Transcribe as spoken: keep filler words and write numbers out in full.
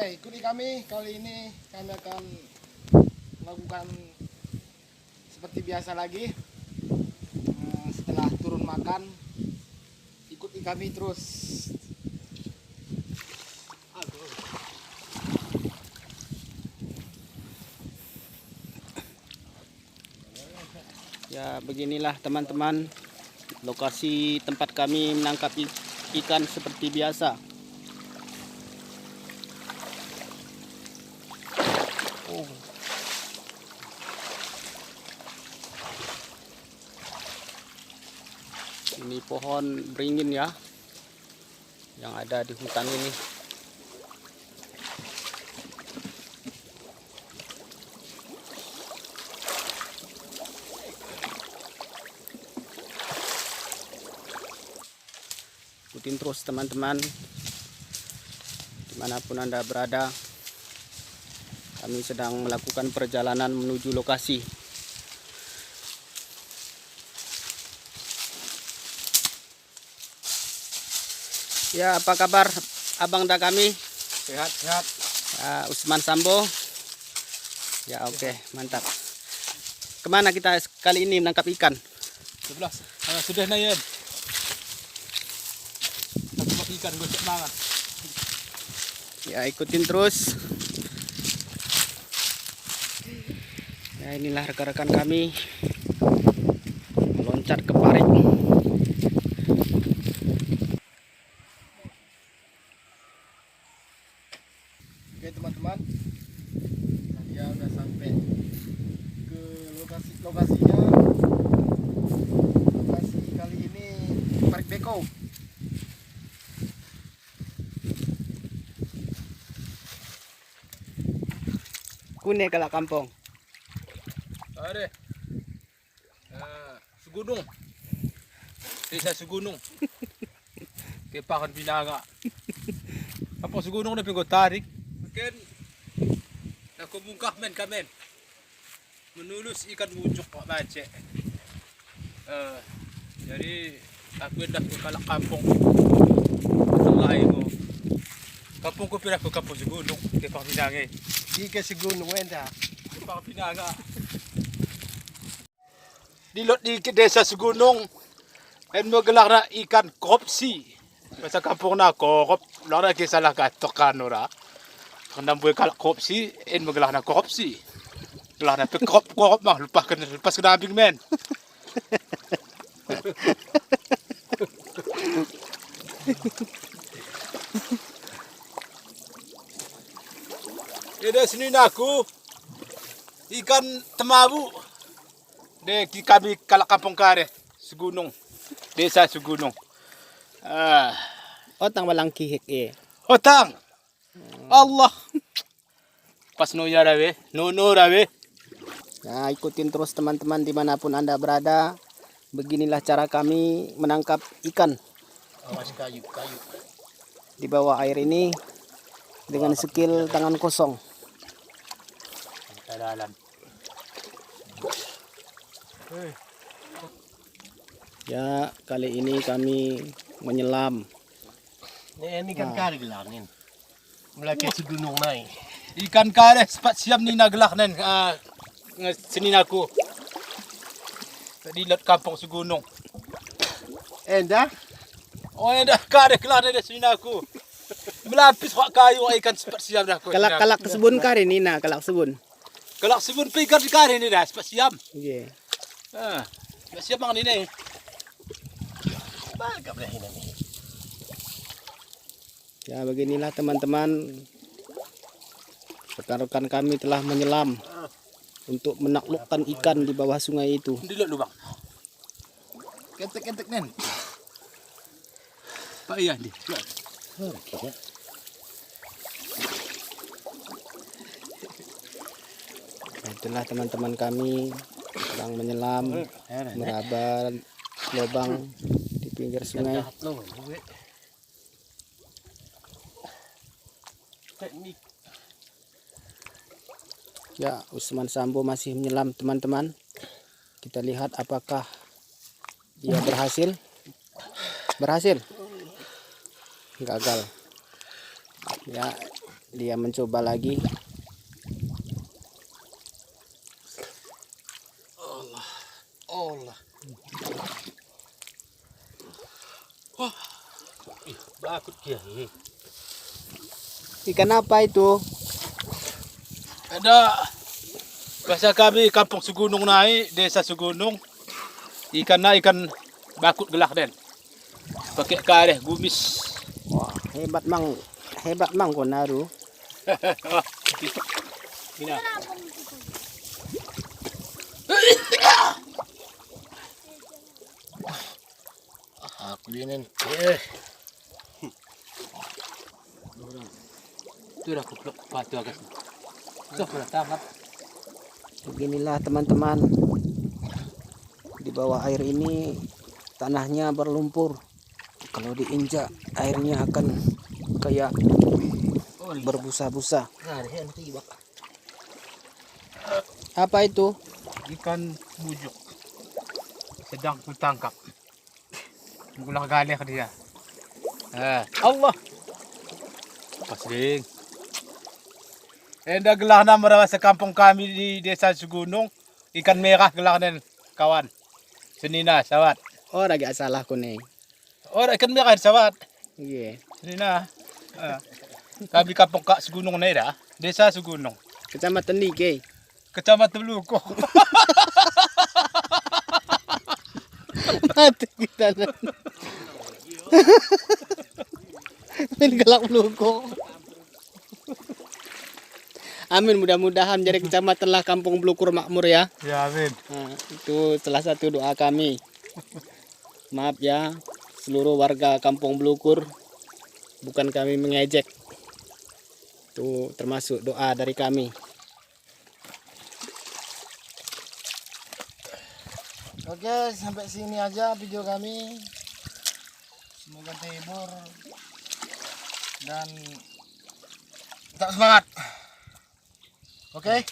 Ikuti kami, kali ini kami akan melakukan seperti biasa lagi. Eh, setelah turun makan, ikuti kami terus. Ya, beginilah teman-teman, lokasi tempat kami menangkap i-, ikan seperti biasa. Oh. Ini pohon beringin ya, yang ada di hutan ini. Ikutin terus teman-teman, dimanapun Anda berada. Kami sedang melakukan perjalanan menuju lokasi. Ya, apa kabar abang da kami? Sehat, sehat. Ah, Usman Sambo. Ya, oke, mantap. Kemana kita kali ini menangkap ikan? Sebelah, eh, sudah na, Yen. Tangkap ikan, gocek mangan. Ya, ikutin terus. Ya, inilah rekan-rekan kami meloncat ke parit. Oke, teman-teman, kita udah sampai ke lokasi, lokasinya. Lokasi kali ini Parit Beko. Kune kalak kampong. Ade. Eh, Segunung. Desa Segunung. Kepahan Pinanga. Apa Segunung ne pe nggo tarik. Ken, nako mungkah men kamen. Menulus ikan mujuk wak bacek. Eh, jadi aku endah ku kalak kampong. Selai ku. Kampongku pe dah ku kampong Segunung, kepahan Pinanga. Ike Segunung endah. Kepahan Pinanga. Dilot di desa Segunung, en mo gelarna ikan korupsi. Bahasa kampungna korop, gelarna ke salah gatok kan ora. Karna mbue kalak korupsi, en mo gelarna korupsi. Gelarna pe korop, korop mah, lepas ke, lepas ke ambing men. Ede seninaku, ikan temabu. Deki kami kalak kampong kareh, Segunung. Desa Segunung. Ah. Otang balang kihek e. Otang. Allah. Pas no ya rawe, no no rawe. Nah, ikutin terus teman-teman dimanapun Anda berada. Beginilah cara kami menangkap ikan. Awas kayu, kayu. Di bawah air ini dengan skill tangan kosong. Kita dalam. Ya, kali ini kami menyelam. Nen, ikan kareh gelarnen. Melake Segunung nai. Ikan kareh sepat siam nina gelarnen, ah, nge-, seninaku. Dilot kampong Segunung. Endah? Oh, endah kareh gelarnen deh seninaku. Melapis wak kayu wak ikan sepat siam dah ku. Kalak, kalak Sebun kareh nina, kalak Sebun. Kalak Sebun pe ikan kareh nina, sepat siam. Nggih. Ah, sepat siam mangan ini. Balgap dah ini. Ya, beginilah teman-teman. Rekan-rekan kami telah menyelam untuk menaklukkan ikan di bawah sungai itu. Dilot lubang. Ketek-ketek nen. Pak iya, di. Nah, itulah teman-teman kami sedang menyelam, meraba lobang di pinggir sungai. Teknik. Ya, Usman Sambo masih menyelam, teman-teman. Kita lihat apakah ia berhasil. Berhasil. Gagal. Ya, dia mencoba lagi. Allah. Allah. Wah. Ih, bakut dia. Ih. Ikan apa itu? Enda, bahasa kami kampung Segunung nai, desa Segunung. Ikanna ikan bakut gelah den. Pake kareh gumis. Wah, hebat mang, hebat mang ko naru. Ina. Aku inen. Eh. Tuh dah kuplok patu agas. Tuh, pernah tangkap. Beginilah teman-teman. Di bawah air ini tanahnya berlumpur. Kalau diinjak, airnya akan kayak berbusa-busa. Apa itu? Ikan bujuk. Sedang kutangkap. Mula galeh dia. Eh, Allah. Pasing. Enda gelahna merasa kampung kami di desa Segunung. Ikan merah gelah nen, kawan. Senina, sawat. Ora gak salahku ne. Ora ikan merah sawat. Iya. Senina. Eh. Kami kampung kak Segunung ne dah. Desa Segunung. Kecamatan Nike. Kecamatan Beluko. Mati kita nen. Min gelak Beluko. Amin, mudah-mudahan jadi kecamatan lah Kampung Belukur makmur ya. Ya, amin. Nah, itu salah satu doa kami. Maaf ya, seluruh warga Kampung Belukur, bukan kami mengejek. Itu termasuk doa dari kami. Oke, sampai sini aja video kami. Semoga terhibur dan tetap semangat. Oke?